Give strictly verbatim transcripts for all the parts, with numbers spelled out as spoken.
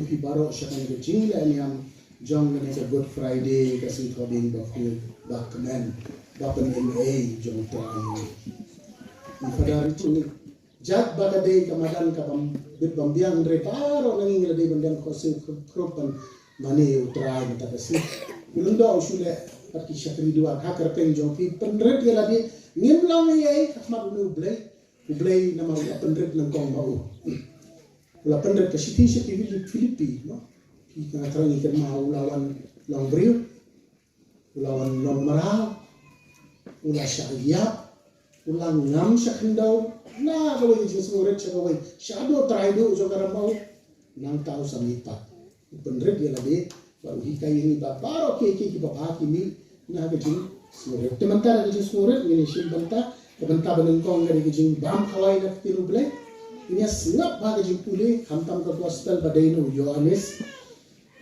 Phi baroh sha kane ka jingleh niam jong kane ka Good Friday, ka sngi Thohdieng Bakhuid Bakmen, ba pynmih ei jong U Trai. Ngi Father Richie, jait ba ka dei ka madan ka bym bit bym biang, hynrei baroh na ngi ngi la dei ban dem khohsiew khrop ban mane ïa U Trai mynta ka sngi. U Lyngdoh u shu leh bad ki shakri dwar ha ka kyrteng jong phi, pynrit ïa lade, ngim long ei ei ha khmat une U Blei. U Blei namar u la pynrit nyngkong ma u. U la pynrit, ka shithi sha ki Philippi, no? Ki, nga thrang ngi kynmaw, u la wan long briew, u la wan long mraw, u la shah ïap, u la ngam sha khyndew, na kawei ka jingsngewrit sha kawei, shaduh trai duh jong ka rangbah. Nangta u sa mihpat, u pynrit ïa lade, bad u hikai ïa ngi ba baroh kiei kiei kiba bha ki mih na ka jingsngewrit. Te mynta na ka jingsngewrit ngin ïa shim bynta, ka bynta ba nyngkong ka dei ka jingbam khawai na ka ktien U Blei. Ngin ïa sngap ha ka jingpule, khamtam ka gospel ba dei na u Ïohannes.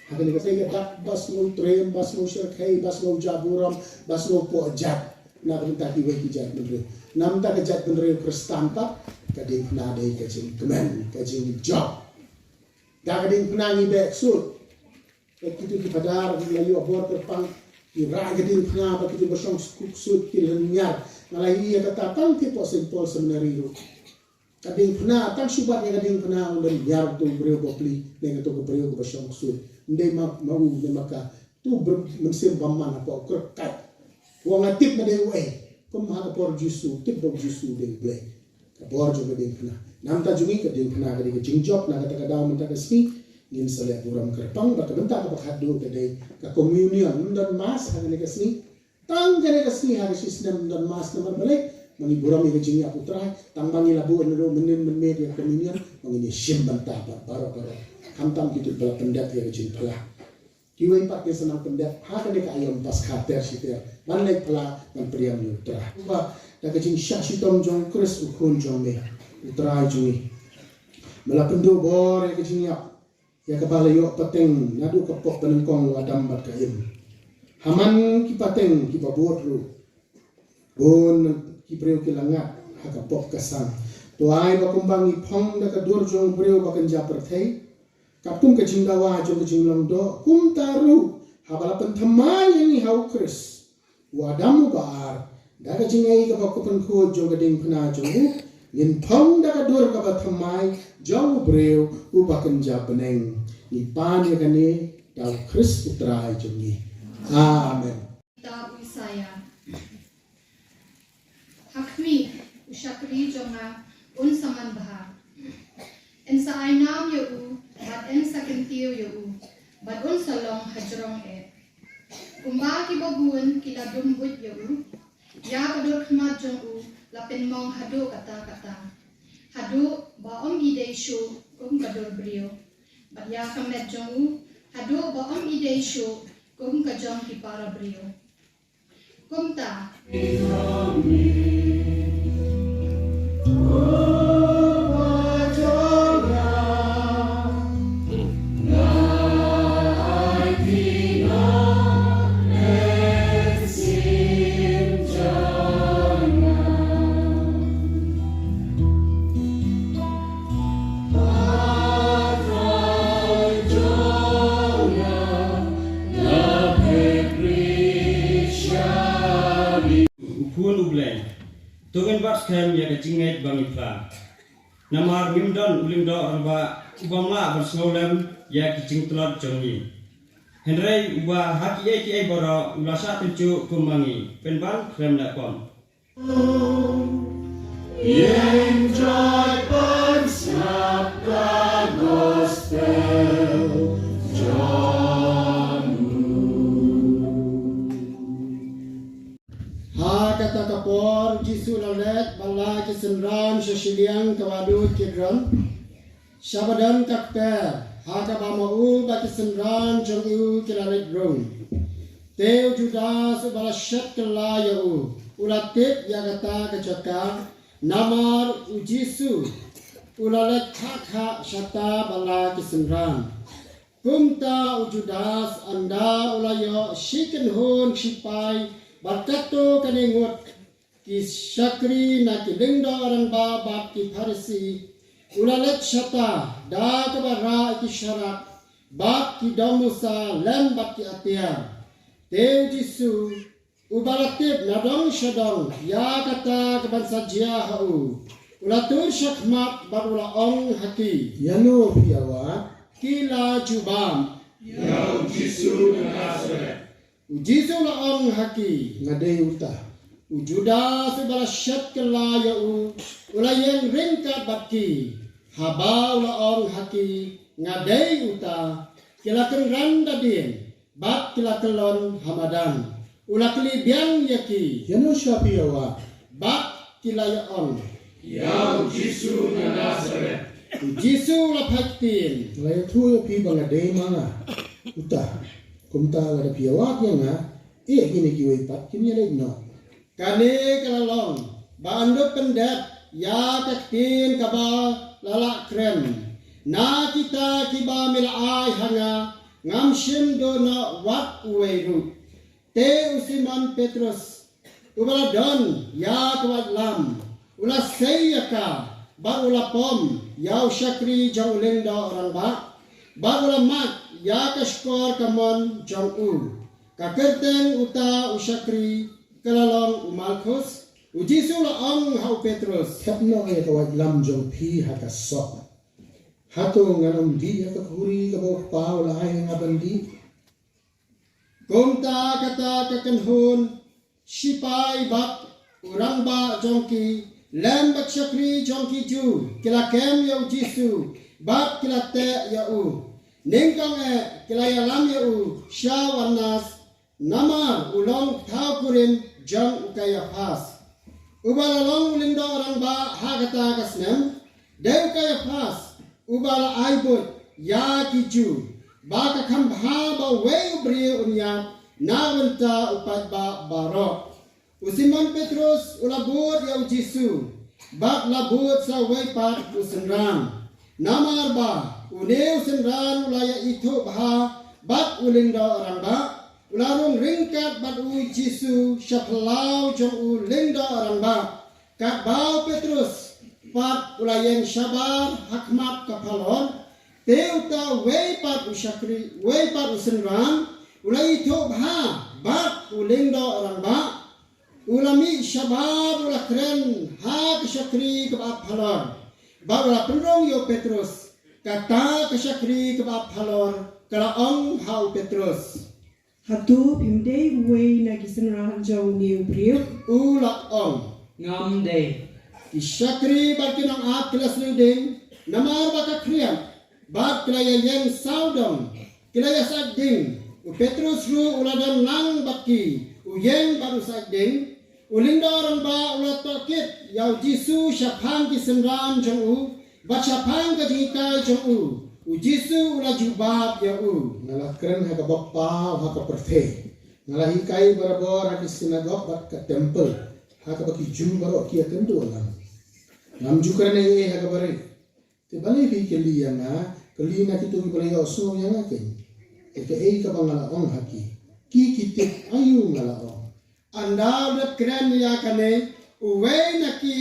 Ha kane ka dei ka dak ba sngew triem, ba sngew shyrkhei, ba sngew jaburom, ba sngew poh jait na ka bynta kiwei ki jaitbynriew. Na ka bynta ka jaitbynriew Khristan pat, ka diengphna dei ka jingkmen, ka jingjop. Da ka diengphna ngi beh ksuid. Bad kito ki phadar ki la ïoh bor kyrpang, ki rai ka diengphna, bad kito ba shong ksuid ki lynñiar. Nga la ïohi ïa kata tang ki poh Saint Paul Seminary ruh. Ka diengphna, tang shu bat ïa ka diengphna u lynñiar uto u briew bapli, ne kato ka briew kaba shong ksuid. Ym dei ma, ma u ne ma ka, uto u mynsiem bymman hapoh u kyrkait. Wa nga tip ma dei uei, kum ha ka por Jisu, tip ba u Jisu u dei U Blei. Ka bor jong ka diengphna. Namar kata jong ngi ka diengphna ka dei ka jingjop, na kata ka daw mynta ka sngi ngin sa leh burom kyrpang, bad ka bynta kaba khatduh ka dei ka communion. Ym don mass ha kane ka sngi. Tang kane ka sngi ha ka shi snem ym don mass namar balei? Ma ngi burom ïa ka jingïap U Trai. Tang ba ngi la buh naduh mynnin mynmiet ïa ka communion, ma ngin ïa shim bynta bad baroh baroh. Khamtam kito kiba la pyndep ïa ka jingphla. Kiwei pat kin sa nang pyndep ha kane ka aïom Paskha ter shi ter ban leit phla, ban pdiang ïa U Trai. Uba da ka jingshah shitom jong U Khrist U Khun jong me, U Trai jong ngi, me la pynduh bor ïa ka jingïap, ïa kaba la ïoh pateng naduh ka pop ba nyngkong u Adam bad ka Im. Ha man ki pateng kiba bud ruh, bun ki briew ki la ngat ha ka pop ka sang. To ai ba kumba ngi phong da ka dur jong u briew ba kynja pyrthei, katkum ka jingdawa jong ka jinglong doh, kumta ruh haba la pynthymmai ïa ngi ha U Khrist, u Adam uba ar, da ka jingaiei kaba khuid jong ka diengphna jong u, ngin phong da ka dur kaba thymmai jong u briew uba kynja bneng. Ngi pan ïa kane da U Khrist U Trai jong ngi. Amen. Kitab u Isaïah. Ha khmih, u shakri jong nga un sa manbha. Yn sa ai nam ïa u, bad yn sa kyntiew ïa u, bad un sa long hajrong eh. Kumba kiba bun ki la dum buit ïa u, ïa ka dur khmat jong u la pynmong haduh katta katta, haduh ba ym i dei shuh kum ka dur briew. Bad ïa ka met jong u, haduh ba ym i dei shuh kum ka jong ki para briew. Kumta. U Khun U Blei, to ngin bat skhem ïa ka jingngeit ba ngi phla. Namar ngim don u lyngdoh rangbah uba mlah ban sngewlem ïa ki jingtlot jong ngi, hynrei uba ha kiei kiei baroh u la shah tynjuh kum ma ngi, pynban khlem leh pom. Ïeng jait ban sngap ka gospel jong u. Ha kata ka por Jisu u la leit ban la synran sha shiliang ka wadud Kidron, sha ba don ka kper, ha kaba ma u bad ki synran jong u ki la leit rung. Te u Judas uba la shet kylla ïa u, u la tip ïa kata ka jaka, namar u Jisu u la leit khah khah shata bad la ki synran. Kumta u Judas, ynda u la ïoh shi kynhun shipai bad katto katne ngut ki shakri na ki lyngdoh rangbah bad ki Pharisi, u la leit shata da kaba rah ïa ki sharak bad ki dong musa lem bad ki atiar. Te u Jisu, uba la tip na dong sha dong ïa kata ka ban sa jia ha u, u la tur shakhmat bad u la ong ha ki, Ïano phi ïa wad? Ki la jubab, Ïa u Jisu na Nasareth. U Jisu u la ong ha ki, Nga dei uta. U Judas uba la shet kylla ïa u, u la ïeng ryngkat bad ki. Haba u la ong ha ki, Nga dei uta, ki la kynran da dien bad ki la kyllon ha madan. U la kylli biang ïa ki, Ïano shuwa phi ïa wad? Bad ki la ïa ong, Ïa u Jisu na Nasareth. U Jisu u la phai ktien, Nga la ïathuh ïa phi ba nga dei ma nga uta. Kumta lada phi ïa wad ïa nga, eh, kine kiwei pat kin ïa leit noh. Kane ka la long ba yn dup pyndep ïa ka ktien kaba la lah kren, Na kita kiba me la ai ha nga, ngam shym duh noh wat uwei ruh. Te u Simon Petrus, uba la don ïa ka waitlam, u la sei ïa ka bad u la pom ïa u shakri jong u lyngdoh rangbah, bad u la mad ïa ka shkor kamon jong u. Ka kyrteng uta u shakri ka la long u Malkus. U Jisu u la ong ha u Petrus, Thep noh ïa ka waitlam jong phi ha ka soh. Hato ngan ym dih ïa ka khuri kaba u Kpa u la ai ha nga ban dih? Kumta kata ka kynhun shipai bad u rangbah jong ki lem bad shakri jong ki Jiw ki la kem ïa u Jisu bad ki la teh ïa u. Nyngkong eh ki la ïalam ïa u sha u Annas, namar u long u thaw kurim jong u Kaiaphas, uba la long u lyngdoh rangbah ha kata ka snem. Dei u Kaiaphas uba la ai buit ïa ki Jiw ba ka kham bha ba uwei u briew un ïap na bynta u paidbah baroh. U Simon Petrus u la bud ïa u Jisu bad la bud sa uwei pat u synran. Namar ba une u synran u la ïa ithuh bha bad u lyngdoh rangbah, u la rung ryngkat bad u Jisu sha phyllaw jong u lyngdoh rangbah. Katba u Petrus pat u la ïeng shabar ha khmat ka phalor, te uta uwei pat u shakri, uwei pat u synran, u la ithuh bha bad u lyngdoh rangbah. U la mih shabar, u la kren ha ka shakri kaba ap phalor, bad u la pynrung ïa u Petrus. Kata ka shakri kaba ap phalor ka la ong ha u Petrus, Hato phim dei uwei na ki synran jong une u briew? U la ong, Ngam dei. Ki shakri bad ki nongap ki la sniew ding namar ba ka khriat, bad ki la ïa ïeng sawdong, ki la ïa sait ding. U Petrus ruh u la don lang bad ki, u ïeng bad u sait ding. U lyngdoh rangbah u la tohkit ïa u Jisu shaphang ki synran jong u bad shaphang ka jinghikai jong u. U Jisu u la jubab ïa u, Nga la kren ha kaba paw ha ka pyrthei. Nga la hikai barabor ha ki synagog bad ka templ, ha kaba ki Jiw baroh ki ïakynduh lang. Ngam ju kren ei ei ha kaba rieh. Te balei phi kylli ïa nga? Kylli na kito kiba la ïohsngew ïa nga keiñ. Te kaei kaba nga la ong ha ki, ki ki tip aïu nga la ong. Ynda u dep kren ïa kane, uwei na ki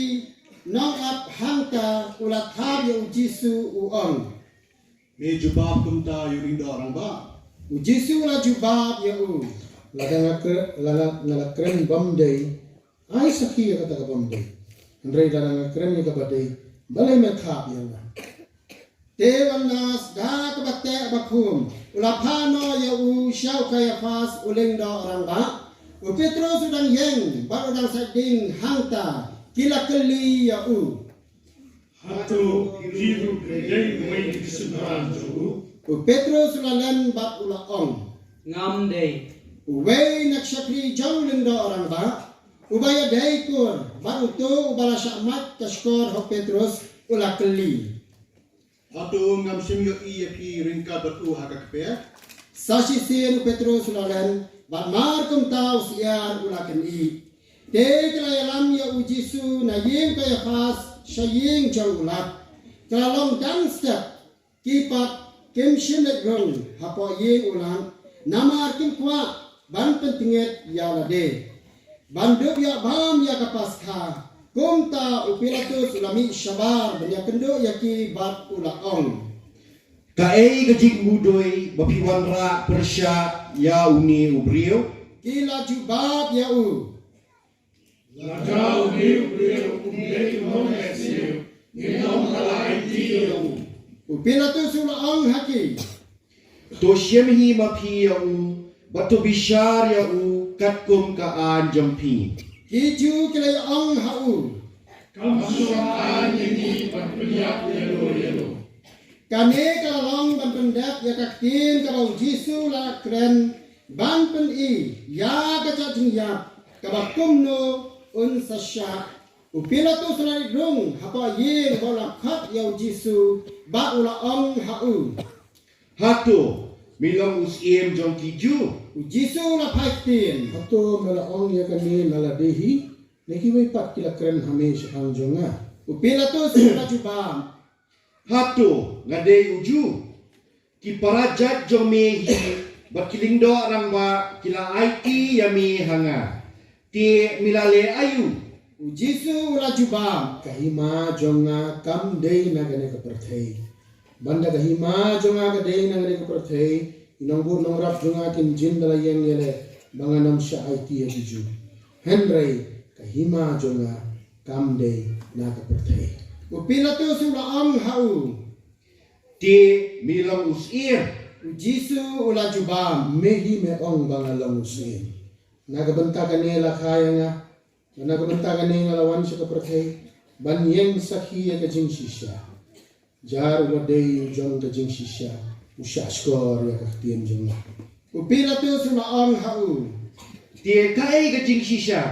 nongap hangta u la thap ïa u Jisu, u ong, Me jubab kumta ïa u lyngdoh rangbah? U Jisu u la jubab ïa u, Lada nga kre-, lada nga la kren bym dei, ai sakhi ïa kata ka bym dei. Hynrei lada nga kren ïa kaba dei, balei me thap ïa nga? Te u Annas da kaba teh bakhum u la phah noh ïa u sha u Kaiaphas u lyngdoh rangbah. U Petrus u dang ïeng bad u dang sait ding hangta. Ki la kylli ïa u, Hato phi ruh phi dei uwei na ki synran jong u? U Petrus u la len bad u la ong, Ngam dei. Uwei na ki shakri jong u lyngdoh rangbah Uba ïadei kur, bad uto uba la shah mad ka shkor ha u Petros, u la kylli. Hato ngam shym ïohi ïa phi ryngkat bad u ha ka kper? Sa shisien u Petros u la len, bad mar kumta u syiar u la kynnoh. Te ki la ïalam ïa u Jisu na ïing Kaiaphas sha ïing jong u Lat. Ki la long dang step, ki pat kim shym leit rung hapoh ïing u Lat, namar kim kwah ban pyntngit ïa lade ban dup ïa bam ïa ka Paskha. Kumta u Pilatus u la mih shabar ban ïakynduh ïa ki bad u la ong, kaei ka jingmudui ba phi wanrah pyrshah ïa une u briew? Ki la jubab ïa u, lada une u briew um dei u nongïasyllok, ngin ym lah ban aiti ïa u. U Pilatus u la ong ha ki, to shim hi ma phi ïa u, bad to bishar ïa u katkum ka aiñ jong phi. Ki Jiw ki la ong ha u, kam shym aiñ ïa ngi ban pynïap ïa u ïa u. Kane ka la long ban pyndep ïa ka ktien kaba u Jisu u la kren ban pyni ïa ka jingïap kaba kumno un sa shah. U Pilatus u la leit rung hapoh ïing ba u la khot ïa u Jisu, bad u la ong ha u, hato me long u Syiem jong ki Jiw? U Jisu u la phai ktien, hato me la ong ïa kane na lade hi, ne kiwei pat ki la kren ha me shaphang jong nga? U Pilatus u la jubab, hato nga dei u Jiw? Ki para jait jong me hi bad ki lyngdoh rangbah ki la aiti ïa me ha nga. Te me la leh aïu? U Jisu u la jubab, ka hima jong nga kam dei na kane ka pyrthei. Ban da ka hima jong nga ka dei na kane ka pyrthei, ki nongbud nongrap jong nga kin jin da la ïeng ïaleh ba ngan ym shah aiti ïa ki Jiw. Hynrei ka hima jong nga kam dei na ka pyrthei. U Pilatus u la ong ha u, te me long u Syiem? U Jisu u la jubab, me hi me ong ba nga long u Syiem. Na ka bynta kane la kha ïa nga, na ka bynta kane nga la wan sha ka pyrthei, ban ïeng sakhi ïa ka jingshisha. Jar u la dei u jong ka jingshisha, u shahshkor ïa ka ktien jong nga. U Pilatus u la ong ha u, te kaei ka jingshisha?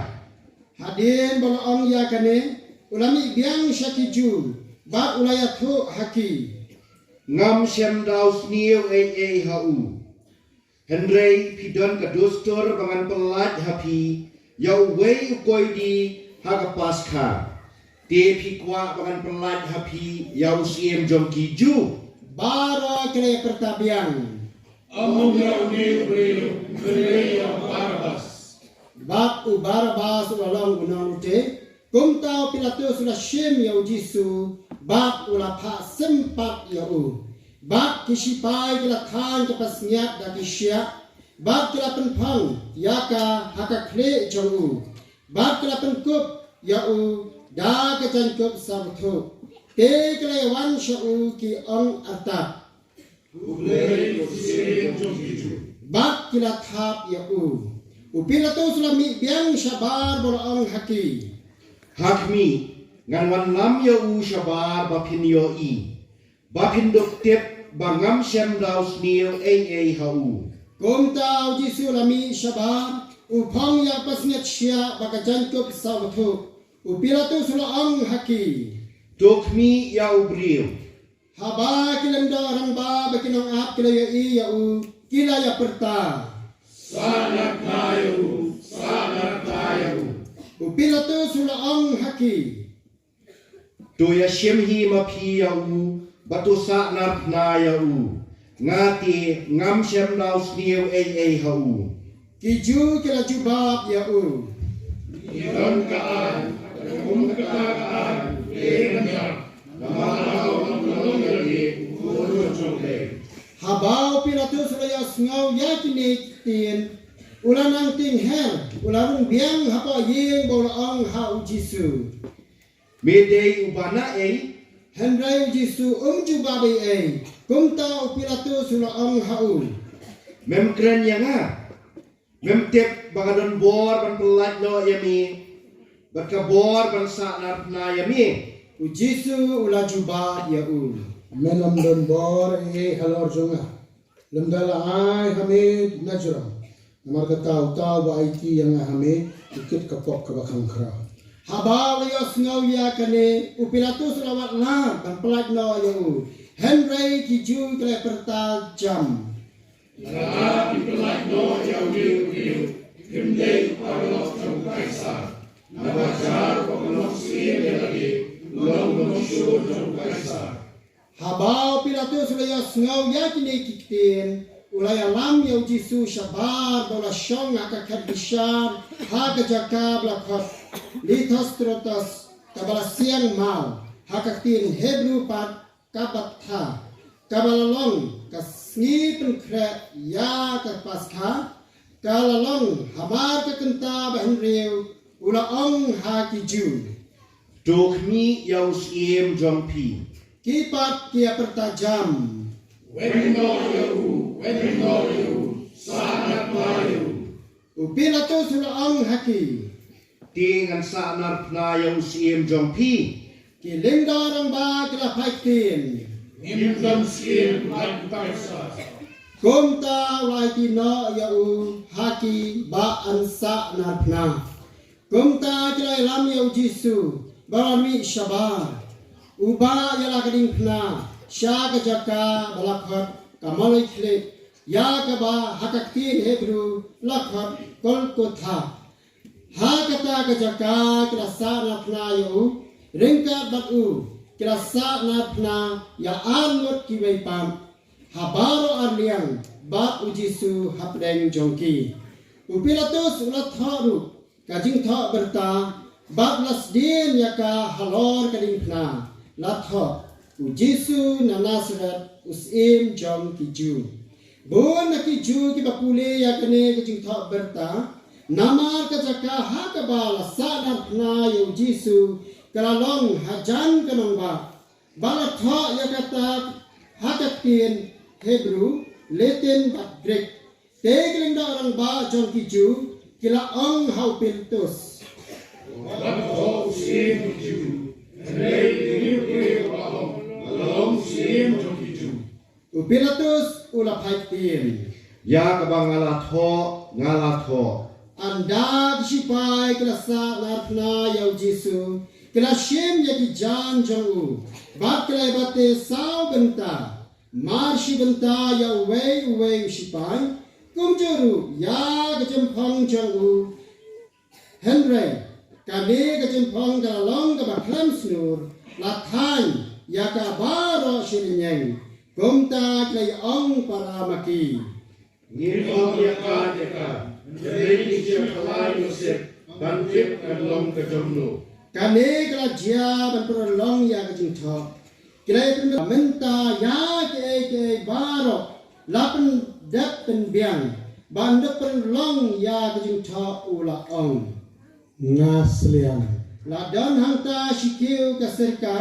Hadien ba u la ong ïa kane, u la mih biang sha ki Jiw, bad u la ïathuh ha ki, ngam shym da u sniew ei ei ha u. Hynrei phi don ka dustur ba ngan pyllait ha phi ïa uwei u koidi ha ka Paskha. Te phi kwah ba ngan pyllait ha phi ïa u Syiem jong ki Jiw? Baroh ki la ïapyrta biang, ym ïa une u briew, hynrei ïa u Barabas. Bad u Barabas u la long u nongrutei. Kumta u Pilatus u la shim ïa u Jisu, bad u la phah sim pat ïa u. Bad ki shipai ki la thaiñ ka pasngiat da ki shiah, bad ki la pynphang ïa ka ha ka khlieh jong u. Bad ki la pynkup ïa u da ka jaiñkup sawdong. Te ki la ïawan sha u ki ong artat, u Blei u Syiem jong ki Jiw. Bad ki la thap ïa u. U Pilatus u la mih biang shabar bad u la ong ha ki, ha khmih, ngan wanlam ïa u shabar ba phin ïohi, ba phin dup tip ba ngam shym da u sniew ei ei ha u. Kumta u Jisu u la mih shabar, u phong ïa ka pasngiat shiah bad ka jaiñkup sawdong. U Pilatus u la ong ha ki, to khmih ïa u briew. Haba ki lyngdoh rangbah bad ki nongap ki la ïohi ïa u, ki la ïapyrta, sahnarphna ïa u, sahnarphna ïa u. U Pilatus u la ong ha ki, to ïashim hi ma phi ïa u, bad to sahnarphna ïa u. Nga te ngam shym da u sniew ei ei ha u. Ki Jiw ki la jubab ïa u, ngi don ka aiñ, katkum kata ka aiñ te ngan ïap, namar nga ong ïa phi, u khun jong U Blei. Haba u Pilatus u la ïohsngew ïa kine ki ktien, u la nang tieng her, u la rung biang hapoh ïing bad u la ong ha u Jisu, me dei uba na ei? Hynrei u Jisu um jubab ei ei. Kumta u Pilatus u la ong ha u, mem kren ïa nga? Mem tip ba ka don bor ban pyllait noh ïa me, bad ka bor ban sahnarphna ïa me? U Jisu u la jubab ïa u, me ym don bor ei ei halor jong nga, lymda la ai ha me na jrong. Namar kata, uta uba aiti ïa nga ha me, u kit ka pop kaba kham khraw. Haba u la ïohsngew ïa kane, u Pilatus u la wad lad ban pyllait noh ïa u. Hynrei ki Jiw ki la pyrta jam: Lada phi pyllait noh ïa une u briew, phim dei u paralok jong u Kaisar. Naba jar ba u nongsyiem ïa lade, u long u nongshun jong u Kaisar. Haba u Pilatus u la ïohsngew ïa kine ki ktien, u la ïalam ïa u Jisu shabar, bad u la shong ha ka khet bishar ha ka jaka ba la khot Lithostrotos, kaba la siang maw, ha ka ktien Hebru pat Gabbatha, kaba la long ka sngi pynkhreh ïa ka Paskha, ka la long hamar ka kynta ba hynriew. U la ong ha ki Jiw: To khmih ïa u syiem jong phi. Ki pat ki ïa pyrta jam: Weng noh ïa u, weng noh ïa u, sah narphna ïa u. U Pilatus u la ong ha ki: Te ngan sah narphna ïa u syiem jong phi? Ki lyngdoh rangbah ki la phai ktien: Ngim don syiem, lait u Kaisar. Kumta u la aiti noh ïa u ha ki ba yn sah narphna. Kumta ki la ïalam ïa u Jisu, bad u la mih shabar, uba ïa la ka diengphna, sha ka jaka ba la khot ka Maloikhlieh, ïa kaba ha ka ktien Hebru la khot Golgotha. Ha kata ka jaka ki la sah narphna ïa u, ryngkat bad u ki la sah narphna ïa ar ngut kiwei pat, ha baroh ar liang, bad u Jisu hapdeng jong ki. U Pilatus u la thoh ruh ka jingthoh birta, bad u la sdien ïa ka halor ka diengphna, la thoh: U Jisu na Nasaret, u syiem jong ki Jiw. Bun na ki Jiw kiba pule ïa kane ka jingthoh birta, namar ka jaka ha kaba la sah narphna ïa u Jisu ka la long hajan ka nongbah, ba la thoh ïa kata ha ka ktien Hebru, Latin bad Greek. Te ki lyngdoh rangbah jong ki Jiw ki la ong ha u Pilatus: Wat thoh u syiem jong ki Jiw, hynrei ïa une u briew ba ong, nga long u syiem jong ki Jiw. U Pilatus u la phai ktien: Ïa kaba nga la thoh, nga la thoh. Ynda ki shipai ki la sah narphna ïa u Jisu, ki la shim ïa ki jaiñ jong u, bad ki la ïa bate saw bynta, mar shi bynta ïa uwei uwei u shipai, kumjuh ruh ïa ka jingphong jong u. Hynrei kane ka jingphong ka la long kaba khlem sngur, la thaiñ ïa ka baroh shi lynñieng. Kumta ki la ïa ong para ma ki: Ngin ym ïa kad ïa ka, hynrei ngin ïa khlaiñ noh seh, ban tip kan long ka jong no. Kane ka la jia ban pynlong ïa ka jingthoh. Ki la ïa pynmynta ïa kiei kiei baroh, la pyndep pynbiang, ban da pynlong ïa ka jingthoh u la ong: Nga sliang. La don hangta shi kiew ka sirka,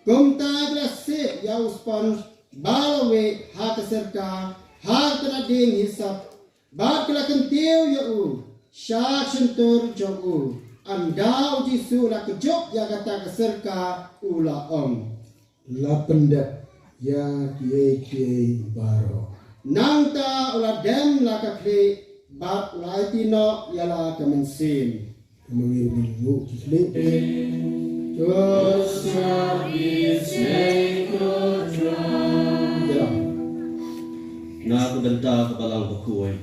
kumta ki la sieh ïa u sponj ba la wieh ha ka sirka, ha ka tnat dieng hisop, bad ki la kyntiew ïa u sha shyntur jong u. Ynda u Jisu u la kjop ïa kata ka sirka, u la ong: La pyndep ïa kiei kiei baroh. Nangta u la dem la ka khlieh, bad u la aiti noh ïa la ka mynsiem. Ka mangir myngu ki khlieh. Ïa. Na ka bynta ka Balang Bakhuid.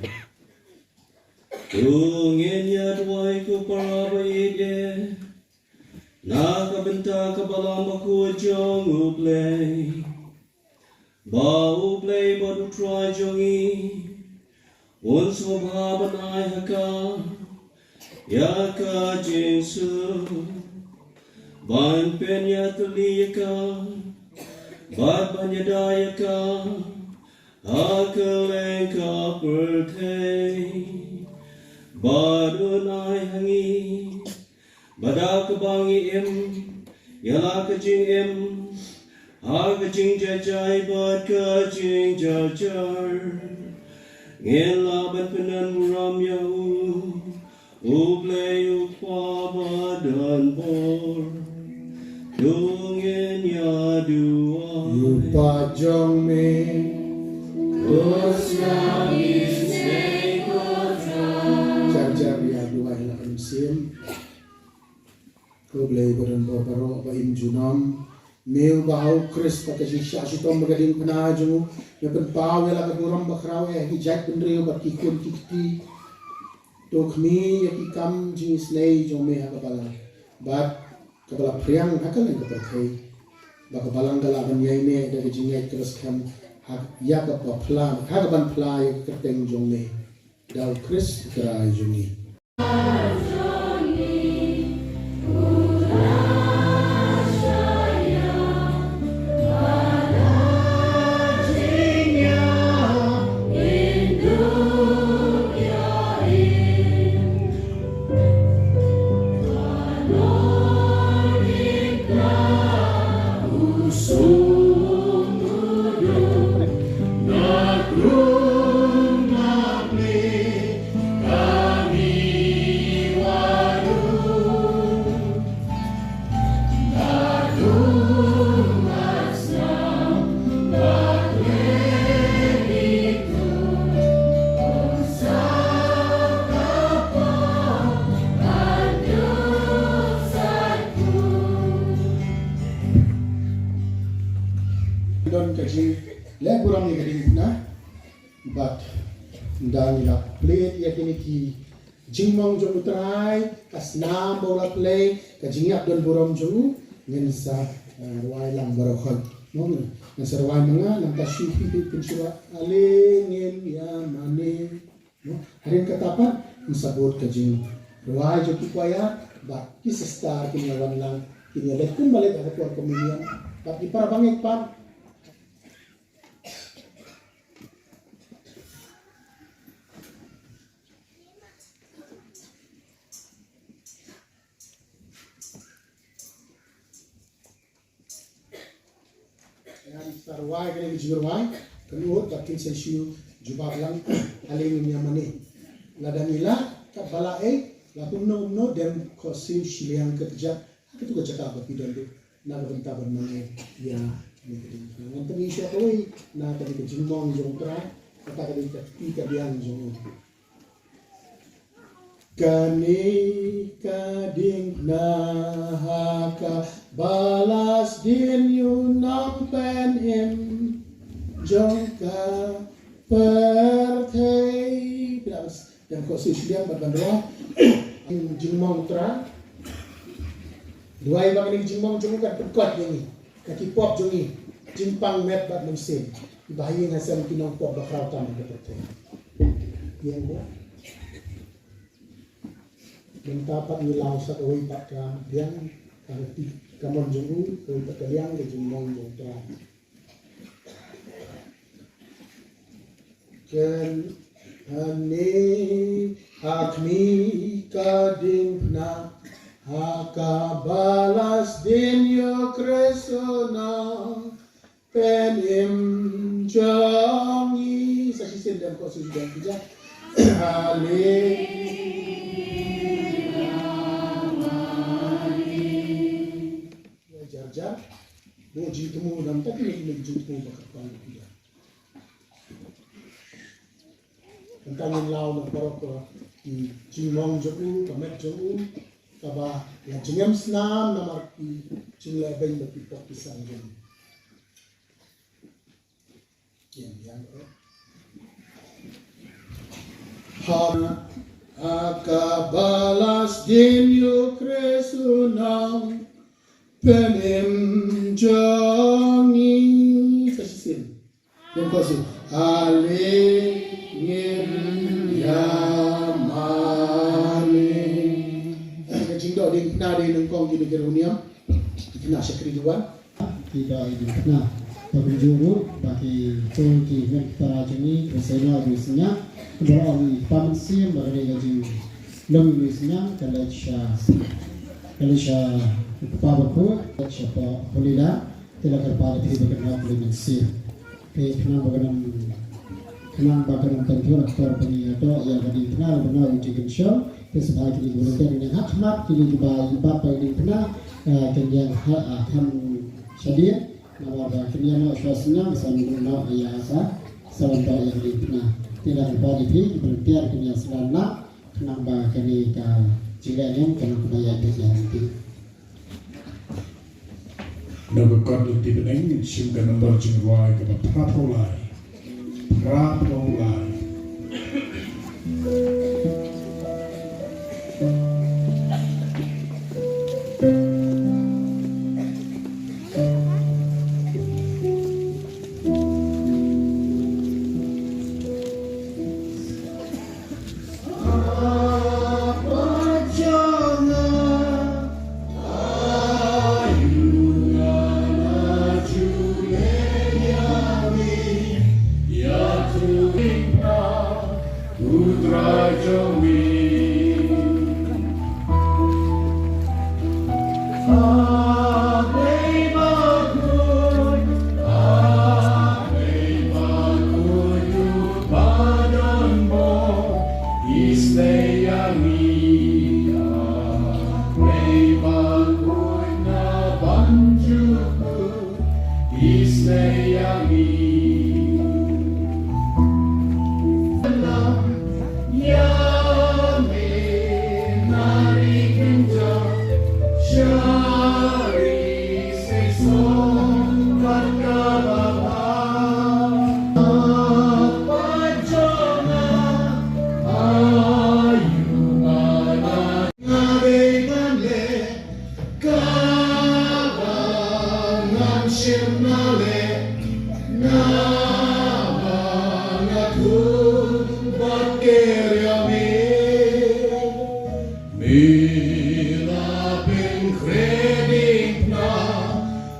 To ngin ïa duwai ko para baieit. Na ka bynta ka Balang Bakhuid jong U Blei, ba U Blei bad U Trai jong ngi un sngewbha ban ai ha ka ïa ka jingsuk, ban pynïatylli ïa ka bad ban ïada ïa ka ha kylleng ka pyrthei. Bad un ai ha ngi ba da kaba ngi im ïa la ka jingim ha ka jingjai jai bad ka jingjar jar, ngin lah ban pyndonburom ïa u, U Blei U Kpa badon bor. To ngin ïa duwai. Ïa u Pa jong me. To sngap ïa u. Blei ba don bor baroh ba im junom. Me uba ha U Khrist bad ka jingshah shitom bad ka diengphna jong u, me pynpaw ïa la ka burom bakhraw ïa ki jaitbynriew bad ki khun ki kti. To khmih ïa ki kam jingisynei jong me ha ka balang bad kaba la phriang ha kylleng ka pyrthei, ba ka balang ka lah ban ïaineh da ka jingngeit kaba skhem ha, ïa kaba phla, ha kaban phla ïa ka kyrteng jong me. Da U Khrist U Trai jong ngi. Don ka jingleh burom ïa ka diengphna. Bad ynda ngi la plie ïa kine ki jingmong jong U Trai, ka snam ba u la plie, ka jingïap don burom jong u, ngin sa, eh, rwai lang baroh khoit. Mo, ngin sa rwai ma nga, nangta shu phi phi pynshuwa, Ale ngin ïa mane. Mo, hadien kata pat, ngin sa bud ka jingrwai jong ki choir, bad ki sister kin ïa wan lang, kin ïa leit kumba leit ha ka por communion, bad ki para bangeit pat. Ngan sa rwai kane ka jingrwai, ka nud ba kin sa shu jubab lang, Ale ngin ïa mane. Lada ngi lah, katba lah ei, la kumno kumno, dem khohsiew shiliang kyrkhu, ha katto ka jaka ba phi don ruh, na ka bynta ban mane ïa kane ka diengphna. Ngan pyni shuwa kawei na kane ka jingmong jong U Trai, kata ka dei ka kti ka biang jong u. Kane ka diengphna ha kaba la sdien ïa u Nongpynim jong ka pyrthei. Phi lah ban sdang khohsiew shiliang bad ban rwai. Jingmong U Trai. Duwai ba kane ka jingmong jong u kan pynkhiah ïa ngi na ki pop jong ngi, jingpang met bad mynsiem, kiba ha ïing ha sem ki nongpop bakhraw tam ha ka pyrthei. Ïa ngi. Mynta pat ngi law sa kawei pat ka liang, ka riti, ka mon jong u, kawei pat ka liang, ka jingmong jong u Trai. Kane ha khmih ka diengphna ha kaba la sdien ïa u Khrist u Nongpynim jong ngi. Sa shisien dem khohsiew shisien phi ja. Haleluya. Jar jar. Buh jingthmu, namar kine ki jingthmu ba kyrpang ïa phi ja. Mynta ngin law noh baroh ki jingmong jong u, ka met jong u, kaba la jingem snam namar ki jingleh beiñ bad ki pop ki sang jong u. Ïa, ïa, ïa. Ha, ha kaba la sdien ïa u Khrist u Nongpynim jong ngi. Sa shisien. Ïa, ko si. Ale ngin ïa mane. Ka jingdoh diengphna dei nyngkong kine ki riewniam. Diengphna shakri duwan. Ki doh diengphna. Ba kumjuh ruh ba ki to ki hynmen ki para jong ngi, ki sa ïa ïohsngew. Ki ba ong i Kpa Mynsiem ba ka dei ka jinglong ïohsngew, ka leit sha, ka leit sha Kpa Bakhuid, ka leit sha Kpa Hulila. Te la kyrpad ïa phi ba kan ïoh Kpa Mynsiem. Te khnang ba kan, khnang ba kan tang thura por ba ngi ïa doh ïa ka diengphna, ba ngi ïa ïa kynshew. Te sngewbha kine ki volunteer kin ïa ha khmat, kine kiba ïa bat ba ïa diengphna, eh, kin ïa ha, ah, kham shadien. Namar ba kin ïa noh shuwa synñiang, sa ngi noh ïa sa, sa wan doh ïa ka diengphna. Te la kyrpad ïa phi ki volunteer kin ïa sdang na, khnang ba kane ka jingleh niam kan ïa bit ïa lynti. Na ka kot Lynti Bneng, shim ka nombor jingrwai kaba phra phew lai. Phra phew lai.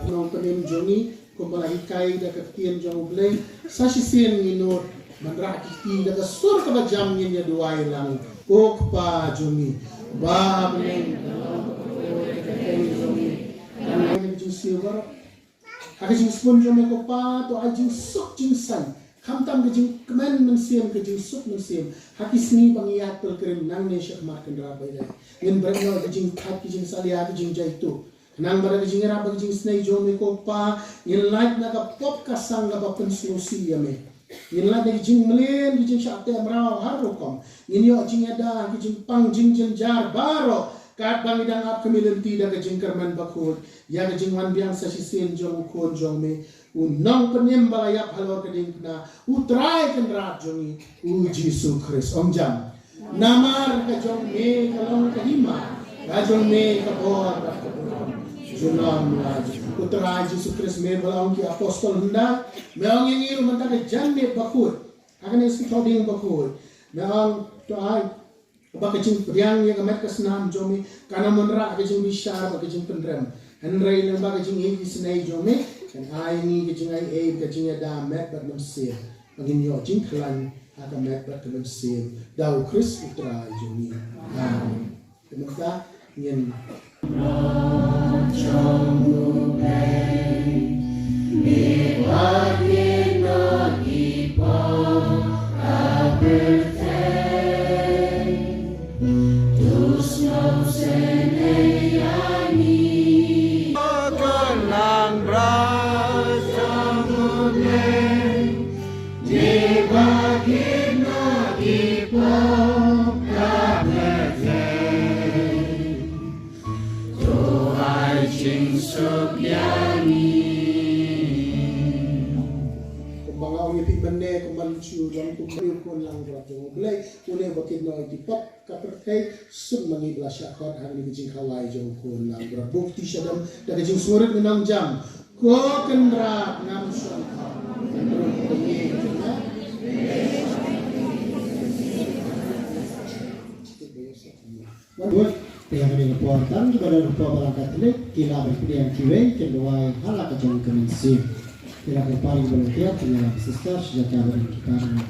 Nongpynim jong ngi, kumba la hikai da ka ktien jong U Blei, sa shisien ngi nud ban rah ki kti da ka sur kaba jam, ngin ïa duwai lang. Ko Kpa jong ngi ba ha bneng, ka long ka jong ngi, ka long ka jingsngew baroh. Ha ka jingsbun jong me ko Kpa, to ai jingsuk jingsaiñ, khamtam ka jingkmen mynsiem, ka jingsuk mynsiem ha ki sngi ba ngi ïaid pilgrim nangne sha khmat Kynrad ba ïaid. Ngin bret noh ki jingthait, ki jingsalia, ki jingjaituh. Khnang ba da ka jingïarap bad ka jingisnei jong me ko Kpa, ngin lait na ka pop ka sang kaba pynsngewsih ïa me. Ngin lait na ki jingmlien, ki jingshah teh mraw har rukom. Ngin ïoh jingïada, ki jingpang jingjynjar baroh, katba ngi dang ap ka lynti da ka jingkyrmen bakhuid ïa ka jingwan biang sa shisien jong U Khun jong me, U Nongpynim ba la ïap halor ka diengphna, U Trai Kynrad jong ngi, U Jisu Khrist. Ong jam. Namar ka jong me ka long ka hima, ka jong me ka bor bad ka burom junom la junom. U Trai Jisu Khrist, me ba la ong ki apostol hyndai, me ong ïa ngi ruh mynta ka janmiet bakhuid, ha kane ka sngi Thohdieng bakhuid, me ong to ai ba ka jingpdiang ïa ka met ka snam jong me kan ym wanrah ka jingbishar bad ka jingpynrem, hynrei lyngba ka jingïeit ka jingisnei jong me, kan ai ngi ka jingaiei, ka jingïada met bad mynsiem, ba ngin ïoh jingkhlaiñ ha ka met bad ka mynsiem, da U Khrist U Trai jong ngi. Amen. Te mynta ngin Kumba nga ong ïa phi mynne, kumba ngi shu long kumba U Khun Langbrot jong U Blei, une uba kit noh ïa ki pop ka pyrthei, suk ma ngi ba la shah khot ha kane ka jingkhawai jong U Khun Langbrot. Buh kti sha dem da ka jingsngewrit, ngi nang jam. Ko Kynrad ngam shongkha. Wan buh, te ha kane ka por tang kiba don hapoh Balang Katholik ki lah ban pdiang kiwei kin duwai ha la ka jong ka mynsiem. Ki la kyrpad ïa ki volunteer, ki la ka sister, sha ka ba don ki pan.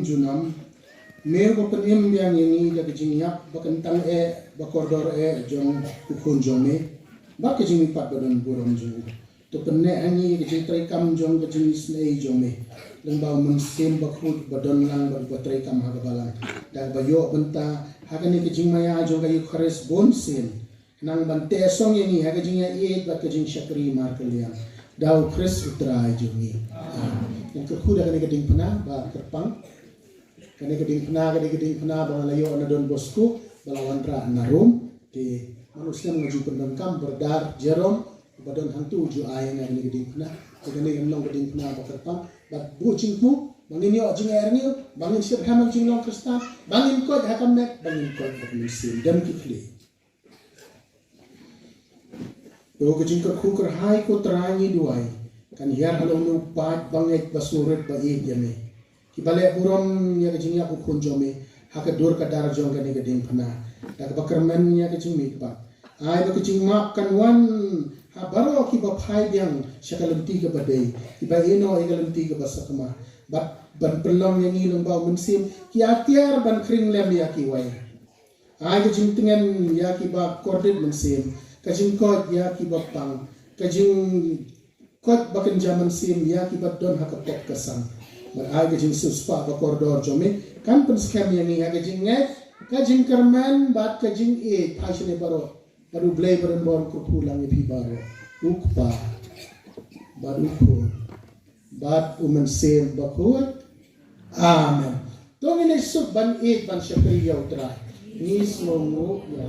Junom, me ba pynim biang ïa ngi da ka jingïap ba kyntang eh, ba kordor eh jong u Khun jong me, bad ka jingmihpat ba don burom jong u. To pynneh ha ngi ka jingtreikam jong ka jingisynei jong me lyngba u Mynsiem Bakhuid ba don lang bad ba treikam ha ka balang, da kaba ïoh bynta ha kane ka jingmaïa jong ka Eukharist bunsien, nang ban teh song ïa ngi ha ka jingïaieit bad ka jingshakri markylliang, da u Khrist u Trai jong ngi. Amen. Ngan kyrkhu da kane ka diengphna ba kyrpang. Kane ka diengphna, kane ka diengphna ba nga la ïoh na Don Bosco ba la wanrah na Rom. Te man u snem nga ju pyndonkam, Brother Jerome ba don hangtu u ju ai nga kane ka diengphna. Te kane kan long ka diengphna ba kyrpang. Bad buh jingthmu ba ngin ïoh jingeh ïa ngi, ba ngin shitrhem ha ka jinglong Khristan, ba ngin koit ha ka met, ba ngin koit ha ka mynsiem. Dem ki khlieh. To ka jingkyrkhu kyrhai ko Trai ngi duwai kan hiar halor u paid bangeit ba sngewrit ba ïeit ïa me, kiba leh burom ïa ka jingïap u Khun jong me ha ka dur ka dar jong kane ka diengphna, da kaba kyrmen ïa ka jingmihpat. Ai ba ka jingmap kan wan ha baroh kiba phai biang sha ka lynti kaba dei, kiba ïehnoh ïa ka lynti kaba sakma, bad ban pynlong ïa ngi lyngba u Mynsiem ki atiar ban khring lem ïa kiwei. Ai ka jingtngen ïa kiba kordit mynsiem, ka jingkoit ïa kiba pang, ka jingkoit ba kynja mynsiem ïa kiba don ha ka pop ka sang. Bad ai ka jingsiewspah ba kordor jong me kan pynskhem ïa ngi ha ka jingngeit, ka jingkyrmen bad ka jingïeit. Phai shane baroh bad U Blei ba don bor un kyrkhu lang ïa phi baroh, U Kpa bad U Khun bad U Mynsiem Bakhuid. Amen. To ngin ïasuk ban ïeit ban shakri ïa U Trai. Ngi sngewnguh ïa